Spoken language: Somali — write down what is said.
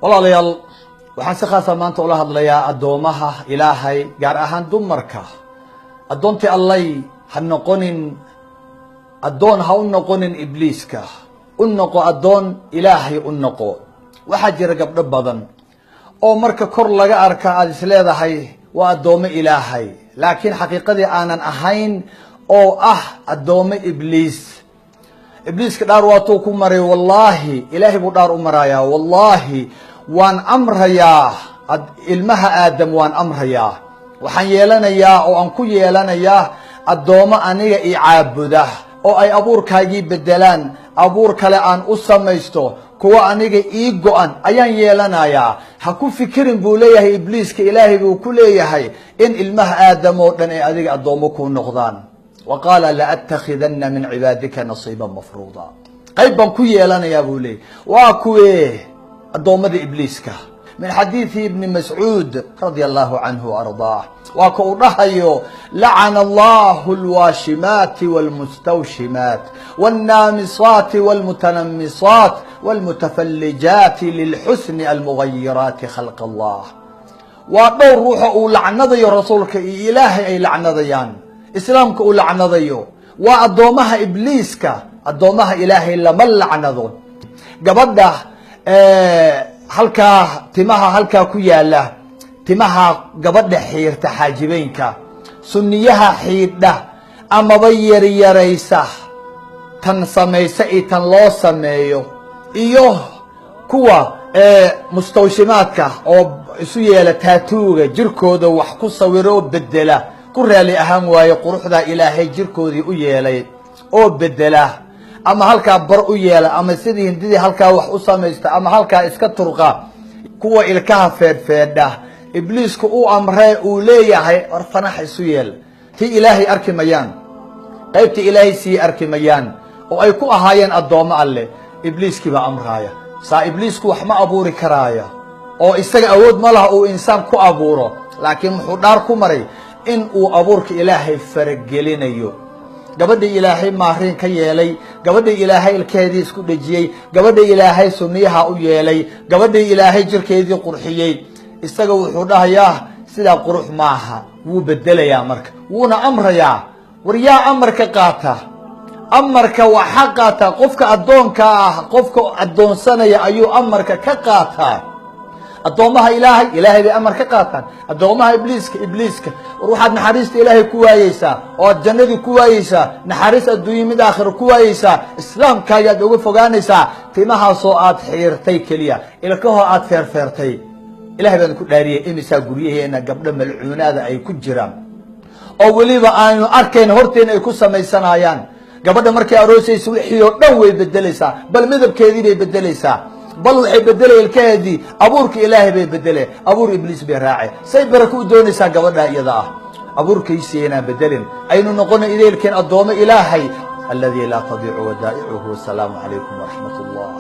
Walaalayaal, waxaan si khaasa maanta ula hadlayaa addoomaha Ilaahay, gaar ahaan dumarka. Addoontii Allay, ha noqonin addoon, ha u noqonin Ibliiska, u noqo addoon Ilaahay u noqo. Waxaa jira gabdho badan oo marka kor laga arka aada is leedahay waa addoomo Ilaahay, laakiin xaqiiqadii aanan ahayn oo ah addoomo Ibliis. Ibliiska dhaar waatuu ku maray, wallaahi, Ilaahay buu dhaar u marayaa: "Wallaahi, waan amrayaa ilmaha Aadam, waan amrayaa, waxaan yeelanayaa oo aan ku yeelanayaa addoommo aniga i caabuda oo ay abuurkaagii bedelaan, abuur kale aan u samaysto, kuwa aniga ii go-an ayaan yeelanayaa. Ha ku fikirin," buu leeyahay Ibliiska. Ilaahay buu ku leeyahay in ilmaha Aadam oo dhan ay adiga addoommo kuu noqdaan. Wa qaala لأتخذن من عبادك نصيبا مفروضا. Qayb baan ku yeelanayaa, buu leeyahy. Waa kuwee addoommada Ibliiska? Min xadiidi Ibni Mascuud رضي الله عنه وأرضاه, waa ka uu dhahayo: لعن الله الواشمات والمستوشمات والنامصات والمتنمصات والمتفلجات للحسن المغيرات خلق الله. Waa dhowr ruuxa uu lacnadayo Rasuulka iyo Ilaahay ay lacnadayaan, Islaamka uu lacnadayo. Waa addoomaha Ibliiska. Addoomaha Ilaahay lama lacnado. Gabadha halkaa timaha halkaa ku yaala, timaha gabadha xiirta, xaajibeynka, sunniyaha xiidha amaba yaryaraysa, tan samaysa iyo tan loo sameeyo, iyo kuwa mustawshimaadka oo isu yeela tattoo-ga, jirkooda wax ku sawiro oo bedela, ku raali ahaan waaye quruxdaa Ilaahay jirkoodii u yeelay oo bedela, ama halkaa bar u yeela, ama sidii Hindidii halkaa wax u samaysta, ama halkaa iska turqa, kuwa ilkaha feedhfeedha, Ibliisku u amree uu leeyahay: "War fanax isu yeel." Tii Ilaahay arki mayaan, qaybta Ilaahay sii arki mayaan oo ay ku ahaayeen addoommo Alleh. Ibliiskii baa amraaya saa. Ibliisku wax ma abuuri karaaya oo isaga awood ma laha uu insaan ku abuuro, laakiin muxuu dhaar ku maray? In uu abuurka Ilaahay faragelinayo. Gabadhii Ilaahay maariin ka yeelay, gabadhii Ilaahay ilkeedii isku dhejiyey, gabadhii Ilaahay sunniyaha u yeelay, gabadhii Ilaahay jirkeedii qurxiyey, isaga wuxuu dhahayaa sidaa qurux maaha, wuu bedelayaa. Marka wuuna amrayaa. War yaa amarka qaata? Amarka waxa qaata qofka addoonka ah. Qofka addoonsanaya ayuu amarka ka qaataa. Addoommaha Ilaahay, Ilaahay bay amar ka qaataan. Addoomaha Ibliiska, Ibliiska. War waxaad naxariista Ilaahay ku waayeysaa oo aad jannadii ku waayeysaa, naxariis adduunye mid aakhiro ku waayeysaa, Islaamkaaga aad uga fogaanaysaa timahaasoo aad xiirtay keliya, ilkahoo aad feerfeertay. Ilahay baan ku dhaariyay, imisaa guryaheena gabdho malcuunaada ay ku jiraan oo weliba aanu arkayn horteena ay ku samaysanayaan? Gabadha markay aroosaysa wixii oo dhan way bedelaysaa, bal midabkeedii bay bedelaysaa, bal waxay bedelay ilkaheedii. Abuurka Ilaahay bay bedele, abuur Ibliis bay raace. Say barako u doonaysaa gabadha iyada ah? Abuurkaysi inaan bedelin, aynu noqono ideelkeen addoomo Ilaahay الذي لا تضيع ودائعه. والسلام عليكم ورحمة الله.